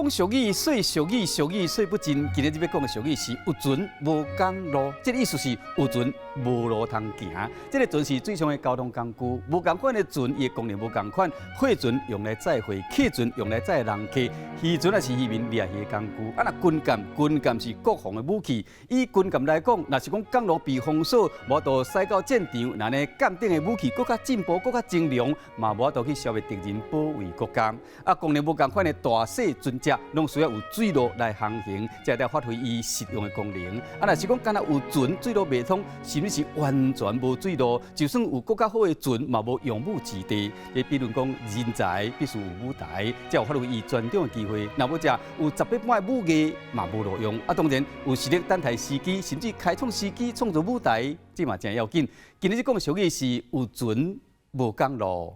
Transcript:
講俗語，說俗語，俗語說不盡。今日欲講的俗語是有船無港路，這个意思是有船無路通行。這个船是水上的交通工具，無仝款的船，伊的功能無仝款。貨船用來載貨，客船用來載人客，漁船也是漁民掠魚的工具。啊，若軍艦，軍艦是國防的武器。以軍艦來講，若是講港路被封鎖，無法度駛到戰場，那呢艦頂的武器閣較進步、閣較精良，嘛無法度去消滅敵人，保衛國家。啊，功能無仝款的大細船隻，攏需要有水路來航行，才會發揮伊實用的功能。啊，若是講干焦有船，水路袂通，甚至是完全無水路，就算有閣較好的船，嘛無用武之地。你比如講人才必須有舞台，才有發揮伊專長的機會。若無者有十八般的武藝，嘛無路用。啊，當然有實力等待時機，甚至開創時機，創造舞台，這嘛誠要緊。今日講的俗語是有船無港路。